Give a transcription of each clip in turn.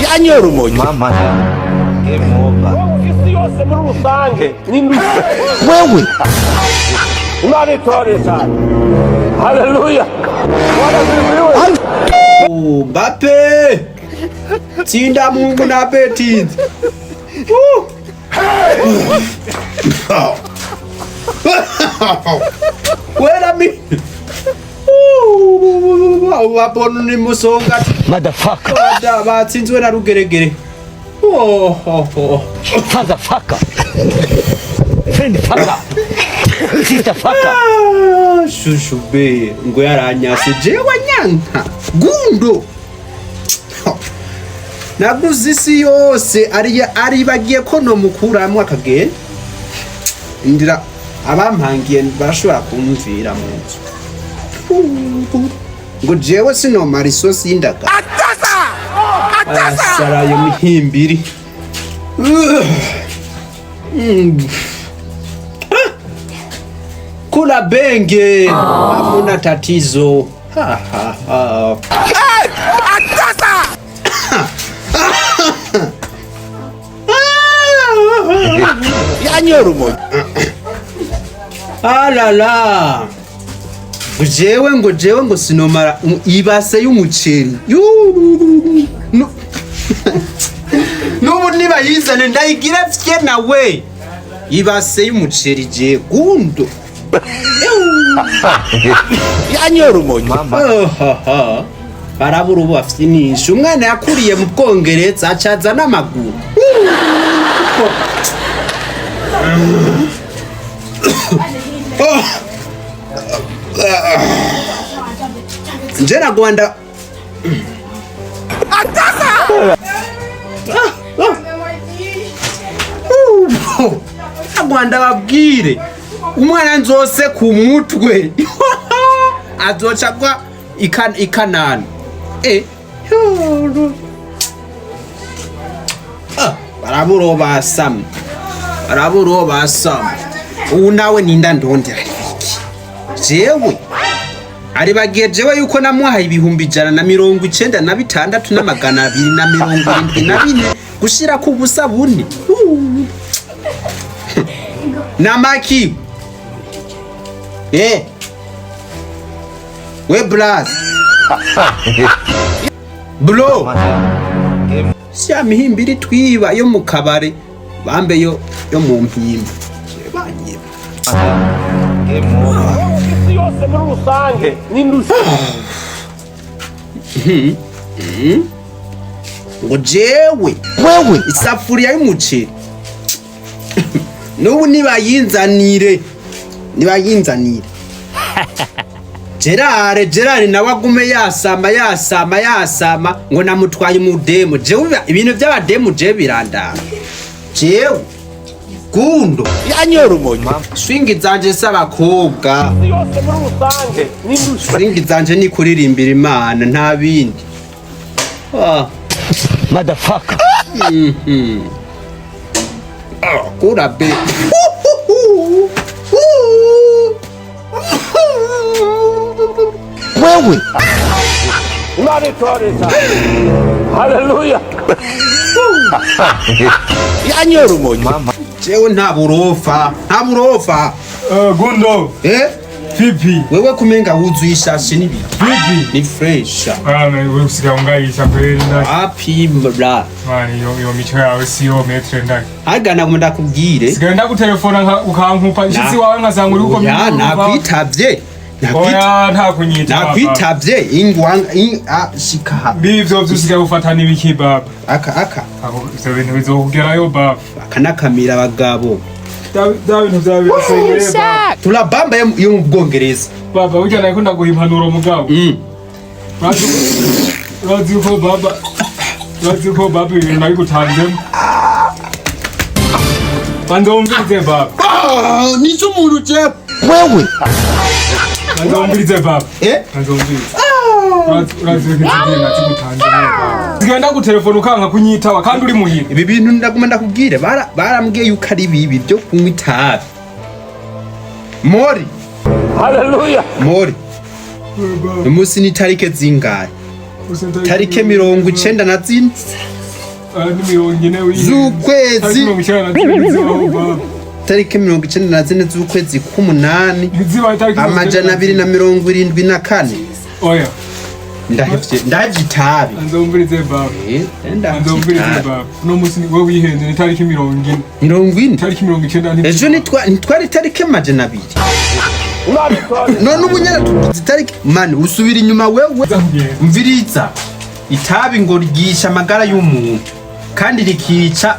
Yanyora umogi. Mama. Game over. Isi yose muri rusange ni Wewe Imana itore cyane. Haleluya. Bwana Mbappe! Tsinda Mungu na Betis. Wait a minute. Wabona ni musonga. Motherfucker. Batsinzwe na Rugeregere. Oh, oh, oh. Father fucker. Friend fucker. Sister fucker. Ah, shushu be ngo yaranyase jewe nyanka gundo naguze isi yose aribagiye ko nomukuramwo akagenda ndira abampangiye barashobora kumvira mu nzu ngo jewe sinomara isosi y'indagara asarayo mihimbiri. Kula benge hamuna tatizo. Ha, ha, ha. Yanyora umogi. Alala jewe ngo jewe ngo sinomara ibase y'umuceri. Yuuu. N'ubu nibayizane ndayigira fye nawe ibase y'umuceri je gundo. Yanyora umogi. Mama. Ohoho. Barabura ubu bafyinisha umwana yakuriye mu Bwongereza acaza n'amaguru. Nje nagwanda agwanda babwire umwana nzose ku mutwe azoca agwa ikanani. Eh, ah, barabura uwo basamye, barabura uwo basamye. Ubu nawe ninda ndondera iki jewe aribagiye jewe yuko namuhaye 196,274 gushirako ubusa bune namaki. Eh, we bras bro sya mihimbiri twiba yo mu kabare bambe yo mu mpimba banyiba. Game over. Isi yose muri rusange ni Ngo jewe Wewe isafuriya y'umuceri n'ubu nibayinzanire nibayinzanire Gerard Gerard nawe agume yasama yasama yasama ngo namutwaye umudemu. Jewe ibintu by'abademu jewe birandaba jewe gundo. Yanyora umogi. Swingi zanje s'abakobwa. Isi yose muri rusange ni Swingi zanje ni kuririmbira Imana nta bindi. Ah. Motherfucker. Kura be. Wewe Imana itore cyane. Haleluya. Yanyora umogi. Mama. Jewe nta burofa nta burofa. Gundo, Eh, vipi? wewe kumenga wuzuye ishashi n'ibiki. Vipi? Ni fresh. Ah, wewe usigaye ungayisha kweli ndaki. Wapi bra. Mani, iyo mico yawe siyo metre ndaki. Haga naguma ndakubwire. Sigaye ndagutelefona ukankupa nshitsi wawe nkasanga uri uko. Ya nakwitavye. Oya, nta kunyita. Nakwitavye ingwa shika ha. Bivyo vyusigaye ufata n'ibiki baba? Aka aka. Abo ivyo bintu bizokugerayo baba. Aka nakamira abagabo. Bya bintu vyawe birasengeye baba. Turabamba yo mu Bwongereza. Baba, burya nariko ndaguha impanuro mugabo. Urazi uko baba, urazi uko baba ibintu nabigutanzemo. Banza wumvirize baba. Ah, nico umuntu jewe. Wewe Banza wumvirize baba. Eh? Banza wumvirize. Urazi uko izi nazigutanzemo baba. Sigaye ndagutelefona ukanka kunyitaba kandi uri muhira. Ibi bintu ndaguma ndakubwire barambwiye yuko ari bibi byo kunywa itabi. Mori Haleluya. Mori. Umunsi ni tarike zingahe? Tarike 94 z'ukwezi, tarike 94 z'ukwezi k'umunani, 274. Oya. Ndahevye, ndahevye itabi. Anzumvirize baba. Ndahevye Anzumvirize itabi. baba. Uno munsi wewe wihenze, ni tariki 40. 40. Tariki 90. Ejo ntitwari tarike 200. Imana itore. None ubu nyene tugize itariki mani, usubira inyuma wewe. Mviriza, itabi ngo ryisha amagara y'umuntu kandi rikica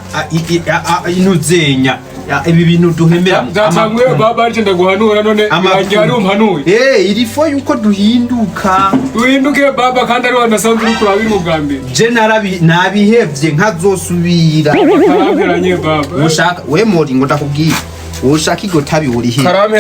inuzenya ibi bintu duhemera. Byatanguye baba, ariko ndaguhanura none birangiye ari umpanuye. Eh, irifo yuko duhinduka. Uhinduke baba, kandi ari wanasanzwe uri kuraba ibintu bwa mbere. Je nabihevye, nkazosubira. Karamperanye baba. Ushaka we mori, ngo ndakubwira, ushaka iryo tabi urihe? Karame.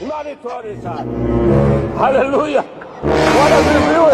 Imana itore cyane. Haleluya. Bwana asifiwe.